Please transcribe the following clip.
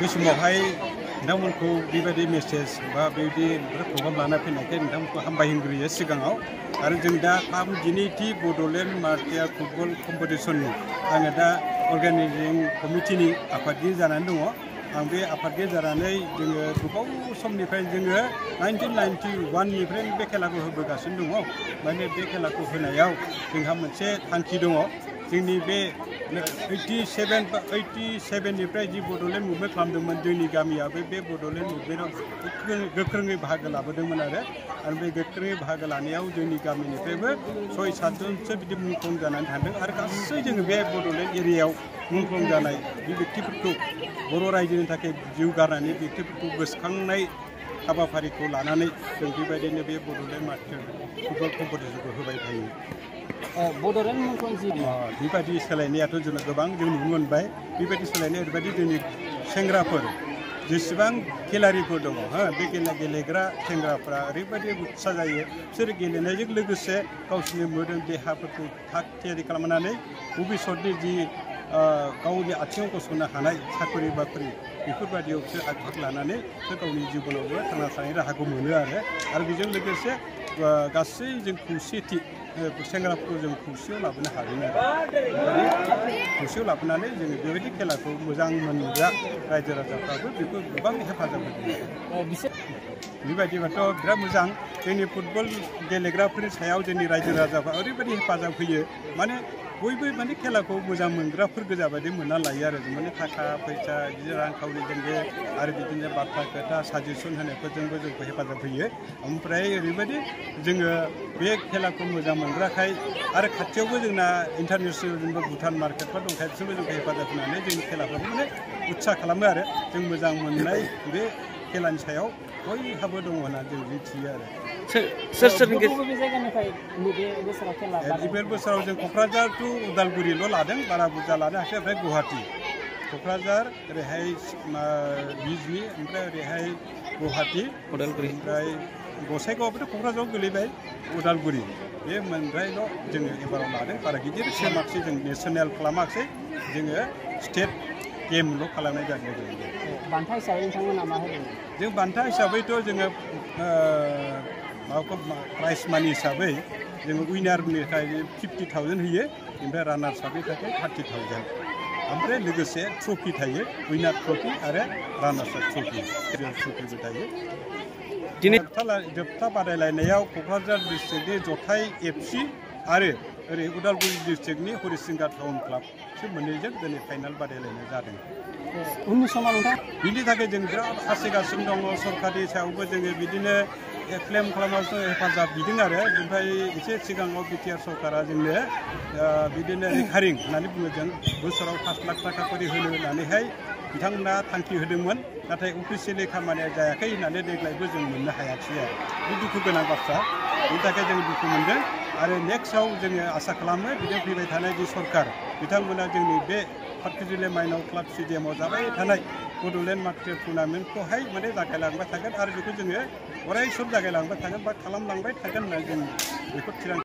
बे समावहाय नोंथांमोनखौ बेबायदि मेसेज बा बेबायदि प्रग्राम लाना फैनायखाय नोंथांमोनखौ हामबाय होनग्रोयो सिगाङाव आरो जों दा दिनैथि बड'लेण्ड मार्टियार फुटबल कम्पिटिसननि आङो दा अर्गानाइजिं कमिटिनि आफादगिरि जानानै दङ। आं बे आफादगिरि जानानै जोङो गोबाव समनिफ्राय जोङो 1991निफ्राय बे खेलाखौ होबोगासिनो दङ। माने बे खेलाखौ होनायाव जोंहा मोनसे थांखि दङ। जोंनि बे 87निफ्राय जि बड'लेण्ड मुभमेन्ट खालामदोंमोन जोंनि गामियाबो बे बड'लेण्ड मुभमेन्टआव गोख्रोङै बाहागो लाबोदोंमोन आरो बे गोख्रोङै बाहागो लानायाव जोंनि गामिनिफ्रायबो 6-7 जनसो बिदि मुंख्लं जानानै थांदों आरो गासै जोङो बे बड'लेण्ड एरियायाव मुंख्लं जानाय बे व्यक्तिफोरखौ बर' रायजोनि थाखाय जिउ गारनानै व्यक्तिफोरखौ गोसोखांनाय हाबाफारिखौ लानानै जों बेबायदिनो बे बड'लेण्ड मार्टियार फुटबल कम्पिटिसनखौ होबाय थायो। बड'लेण्ड मुंख्लं बेबायदि सोलायनायाथ' जोङो गोबां जों नुनो मोनबाय। बेबायदि सोलायनाय ओरैबायदि जोंनि सेंग्राफोर जेसेबां खेलारिफोर दङ बे गेलेग्रा सेंग्राफ्रा ओरैबायदि उत्साह जायो। बिसोर गेलेनायजों लोगोसे गावसोरनि मोदोम देहाफोरखौ थाग थियारि खालामनानै भबिष्यतनि जि गावनि आथिङाव गसंनो हानाय साख्रि बाख्रि बेफोरबायदियाव बिसोर आग लानानै गावनि जिबनावबो थांना थानायनि राहाखौ मोनो आरो बेजों लोगोसे गासै जों खौसेथि सेंग्राफोरखौ जों खौसेयाव लाबोनो हादों आरो खौसेयाव लाबोनानै जोङो बेबायदि खेलाखौ मोजां मोनग्रा रायजो राजाफ्राबो बेखौ गोबां हेफाजाब होदों। बेबायदिबाथ' बिराद मोजां। जोंनि फुटबल गेलेग्राफोरनि सायाव जोंनि रायजो राजाफ्रा ओरैबायदि हेफाजाब होयो माने बयबो माने खेलाखौ मोजां मोनग्राफोर गोजा बायदि मोनना लायो आरो माने थाखा फैसा बिदिनो रांखावरिजोंबो आरो बिदिनो बाथ्रा खोथा साजेसन होनायफोरजोंबो जोंखौ हेफाजाब होयो। ओमफ्राय ओरैबायदि जोङो बे खेलाखौ मोजां मोनग्राखाय आरो खाथियावबो जोंना इन्टारनेसनेल जेनेबा भुटान मार्केटफोर दंखायो बिसोरबो जोंखौ हेफाजाब होनानै जोंनि खेलाफोरखौ माने उत्साह खालामो आरो जों मोजां मोननाय बे खेलानि सायाव बयहाबो दङ होननानै जों मिथियो आरो। नैबे बोसोराव जों क'क्राझार टु उदालगुरिल' लादों, बारा बुरजा लानो हायाखै। ओमफ्राय गुवाहाटि, क'क्राझार, ओरैहाय बिजनि, ओमफ्राय ओरैहाय गुवाहाटि, उदालगुरि, ओमफ्राय गसाइगावआबोथ' क'क्राझाराव गोलैबाय, उदालगुरि बे मोनब्रैल' जोङो एबाराव लादों। बारा गिदिर खालामाखिसै, जों नेसनेल खालामाखिसै, जोङो स्टेट गेमल' खालामनाय जादों। बान्था हिसाबै नोंथांमोना मा होदों? जों बान्था हिसाबैथ' जोङो माबाखौ प्राइज मानि हिसाबै जोङो उइनारनि थाखाय 50,000 होयो, ओमफ्राय रानार्सनि थाखाय 30,000, ओमफ्राय लोगोसे ट्रफि थायो, उइनार ट्रफि आरो रानार्स ट्रफिबो थायो। जोबथा बादायलायनायाव क'क्राझार डिस्ट्रिक्टनि जथाइ FC आरो ओरै उदालगुरि डिस्ट्रिक्टनि हरिसिंगा टाउन क्लाबसो मोननैजों दिनै फाइनाल बादायलायनाय जादों। उननि समाव नोंथां बिनि थाखाय जों बिराद हास्थायगासिनो दङ। सरकारनि सायावबो जोङो बिदिनो क्लेम खालामनानै हेफाजाब बिदों आरो ओमफ्राय एसे सिगाङाव BTR सरकारा जोंनो बिदिनो रिकारिं होननानै बुङो, जों बोसोराव 5 लाख थाखा खरि होनो होननानैहाय बिथांमोना थांखि होदोंमोन। नाथाय अफिसियेलि खामानिया जायाखै होननानै देग्लायबो जों मोननो हायाखिसै आरो बे दुखु गोनां बाथ्रा। बेनि थाखाय जों दुखु मोनदों आरो नेक्स्टआव जोङो आसा खालामो बिदिनो फैबाय थानाय जि सरकार बिथांमोना जोंनि बे पाटकुजिले माइनाव क्लाब स्टेडियामाव जाबाय थानाय बड'लेण्ड मार्टियार टुर्नामेन्टखौहाय माने जागायलांबाय थागोन आरो बेखौ जोङो अराय सम जागायलांबाय थागोन बा खालामलांबाय थागोन होननानै जों बेखौ थिरांथा